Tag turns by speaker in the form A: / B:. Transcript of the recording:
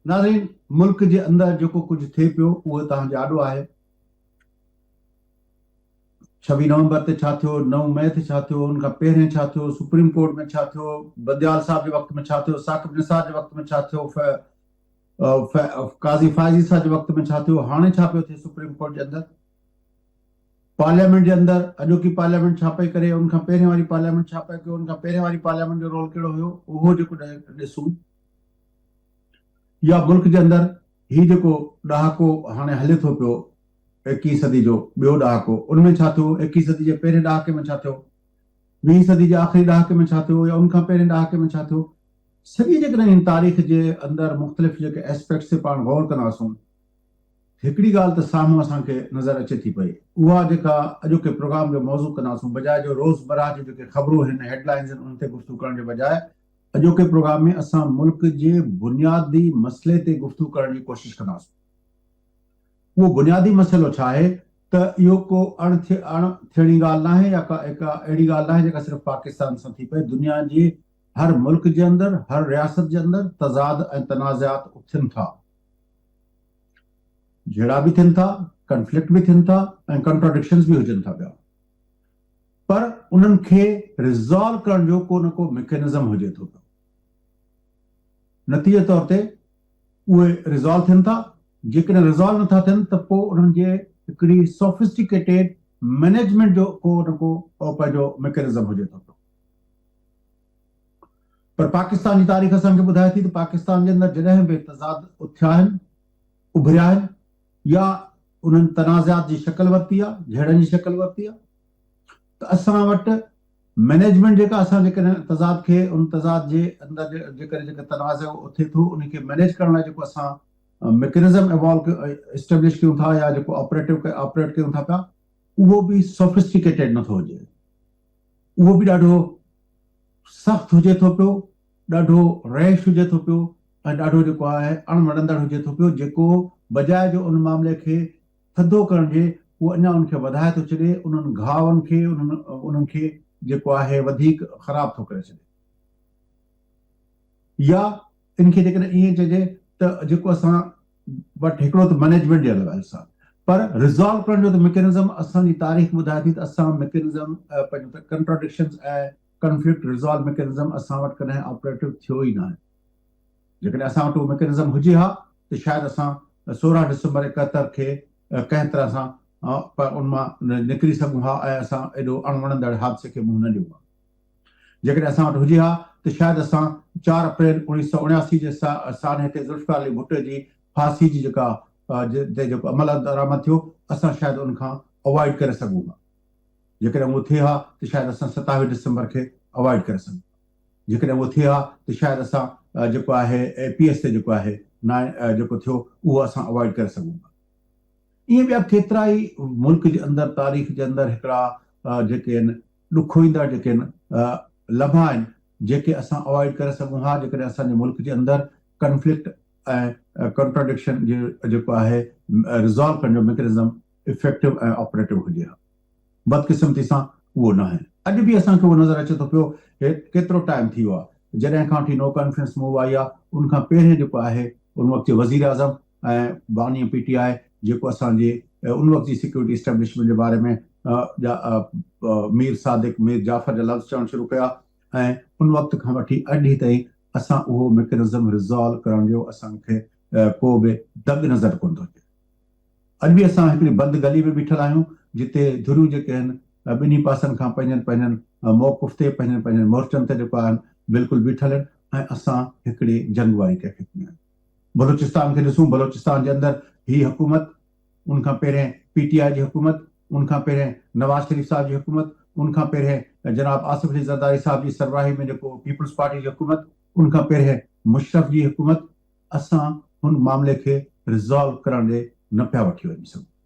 A: ناظرين ملڪ جي اندر جيڪو ڪجهه ٿئي پيو اهو توهان جي آڏو آهي. ڇويهه نومبر تي ڇا ٿيو، نو مئي تي ڇا ٿيو، ان کان پهرين ڇا ٿيو، سپريم ڪورٽ ۾ ڇا ٿيو، بنديال صاحب جي وقت ۾ ڇا ٿيو، ثاقب نثار جي وقت ۾ ڇا ٿيو، قاضي فائز عيسيٰ جي وقت ۾ ڇا ٿيو، هاڻي ڇا پيو ٿئي سپريم ڪورٽ جي اندر، پارليامينٽ جي اندر اڄوڪي پارليامينٽ ڇا پئي ڪري، ان کان پهرين واري پارليامينٽ ڇا پئي ڪيو، ان کان پهرين واري پارليامينٽ جو رول ڪهڙو هيو، اهو جيڪو ڏسون يا ملڪ جي اندر هي جيڪو ڏهاڪو هاڻي هلي ٿو پيو ايڪيهين صدي جو ٻيو ڏهاڪو ان ۾ ڇا ٿيو، ايڪيهين صدي جي پهرين ڏهاڪي ۾ ڇا ٿيو، ويهين صدي جي آخري ڏهاڪي ۾ ڇا ٿيو يا ان کان پهرين ڏهاڪي ۾ ڇا ٿيو، سڄي جيڪڏهن هن تاريخ جي اندر مختلف جيڪي اسپيڪٽس تي پاڻ غور ڪنداسون هڪڙي ڳالهه ته سامهون اسان کي نظر اچي ٿي پئي اها جيڪا اڄوڪي پروگرام جو موضوع ڪنداسون بجاء جو روز مرهه جون جيڪي خبرون هن هيڊلائنز آهن انهن تي گفتگو ڪرڻ جي بجاء اڄوڪي پروگرام ۾ اسان ملڪ جي بنيادي مسئلي تي گفتگو ڪرڻ جي ڪوشش ڪنداسون. اهو بنيادي مسئلو ڇا آهي ته اهو ڪو اڻ اڻ ٿيڻي ڳالهه ناهي يا ڪا اهڙي ڳالهه ناهي جيڪا صرف پاڪستان سان ٿي پئي، دنيا جي هر ملڪ جي اندر، هر رياست جي اندر تضاد ۽ تنازعات اٿين ٿا. جهيڙا به ٿين ٿا، ڪنفلڪٽ به ٿين ٿا ۽ ڪنٽراڊڪشنز به هجن ٿا پيا. پر انهن کي ريزالو ڪرڻ جو ڪو نه ڪو ميڪنزم هجي ٿو پيو. نتيجي طور تي اهي ريزالو ٿين ٿا، جيڪڏهن ريزالو نٿا ٿين ته پوء انهن جي هڪڙي سوفسٽيڪيٽيڊ مئنيجمينٽ جو ڪو نه ڪو پنهنجو ميڪنزم هجي ٿو پيو. پر پاڪستان جي تاريخ اسان کي ٻڌائي ٿي ته پاڪستان جي اندر جڏهن به تضاد اٿيا آهن، اڀريا آهن يا انهن تنازعات جي شڪل ورتي آهي، جهيڙن جي شڪل ورتي آهي ته اسان وٽ مئنيجمينٽ جيڪا اسان جيڪڏهن تضاد کي ان تضاد جي اندر جيڪڏهن جيڪا تنازعو اٿي ٿو ان کي مئنيج ڪرڻ لاء جيڪو اسان ميڪنزم ايوالو اسٽيبلش ڪيون ٿا يا جيڪو آپريٽو آپريٽ ڪيون ٿا پيا اهو به سوفسٽيڪيٽيڊ نٿو هجي اهو به ڏاڍو سخت هجي ٿو پيو ڏاڍو ريش هجي ٿو پيو ۽ ڏاڍو جيڪو آهي اڻ وڻندڙ هجي ٿو پيو جيڪو بجاء جو ان معاملي کي ٿڌو ڪرڻ جي اهو اڃا ان کي وڌائي ٿو ڇڏي انهن گهاون کي انهن انهن کي جيڪو آهي وڌيڪ خراب ٿو ڪري ڇڏي يا ان کي جيڪڏهن ائين چئجي ته جيڪو اسان وٽ هڪڙو ته مئنيجمينٽ جي حوالي سان پر ريزالو ڪرڻ جو ته ميڪنزم اسان جي تاريخ ٻڌائي ٿي ته اسان ميڪنزم پنهنجو ڪنٽراڊڪشنز ۽ ڪنفلڪٽ ريزالو ميڪنزم اسان وٽ ڪڏهن آپريٽو ٿيو ئي ناهي. جيڪڏهن اسان وٽ اهو ميڪنزم هجي ها ته شايد اسان 16 ڊسمبر 71 کي ڪنهن طرح سان ان مان نڪري سگهون ها ۽ اسان ايڏو اڻوڻندڙ حادثي کي منهن نه ڏيون ها. جيڪڏهن اسان وٽ هجي ها ته شايد اسان چار اپريل 1979 جي سانحي تي ذوالفقار علي ڀٽي جي ڦاسي جي جيڪا تي جيڪو عمل درآمد ٿيو اسان شايد ان کان اوائڊ ڪري سگهون ها. جيڪڏهن اهو ٿئي ها ته شايد اسان 27 ڊسمبر کي اوائڊ ڪري سگهون ها. جيڪڏهن اهو ٿئي ها ته شايد اسان جيڪو آهي اي پي ايس تي جيڪو آهي نائين جيڪو ٿيو اهو اسان اوائڊ ڪري سگهون ها. ائين ٻيا ڪيترائي ملڪ جي اندر تاريخ جي اندر هڪڙا جيڪي آهن ڏکوئيندڙ جيڪي آهن لمحا آهن جيڪي اسان اوائڊ ڪري سگهون ها جيڪڏهن اسان جي ملڪ جي اندر ڪنفلڪٽ ۽ ڪنٽراڊڪشن جي جيڪو آهي ريزالو ڪرڻ جو ميڪنزم افيڪٽو ۽ آپريٽو هجي ها. بدقسمتي سان اهو ناهي. اڄ به اسان کي اهو نظر اچي ٿو پيو ڪيترو ٽائيم ٿي ويو آهي جڏهن کان وٺي نو ڪانفيڊنس موو آئي آهي ان کان پهرين جيڪو آهي ان وقت جي وزيراعظم ۽ باني پي ٽي آء جيڪو اسان جي ان وقت جي سيڪيورٽي اسٽيبلشمينٽ جي باري ۾ مير صادق مير جعفر جا لفظ چوڻ شروع ڪيا ۽ ان وقت کان وٺي اڄ ڏينهن تائين اسان اهو ميڪنزم ريزالو ڪرڻ جو اسان کي ڪو به دڳ نظر ڪونه ٿو اچي. اڄ به اسان هڪڙي بند گلي ۾ بيٺل آهيون جتي ڌريون جيڪي آهن ٻنهي پاسن کان پنهنجن پنهنجن موقف تي پنهنجن پنهنجن مورچن تي جيڪو آهن بلڪل بيٺل آهن ۽ اسان هڪڙي جنگ واري ڪيفيت ۾ آهيون. بلوچستان کي ڏسون بلوچستان جي اندر هي حڪومت ان کان پهرين پي ٽي آء جي حڪومت ان کان پهرين نواز شريف صاحب جي حڪومت ان کان پهرين جناب آصف علي زرداري صاحب جي سربراهي ۾ جيڪو پيپلز پارٽي جي حڪومت ان کان پهرين مشرف جي حڪومت اسان هن معاملي کي ريزالو ڪرڻ ڏي نه پيا وٺي وڃي سگهون.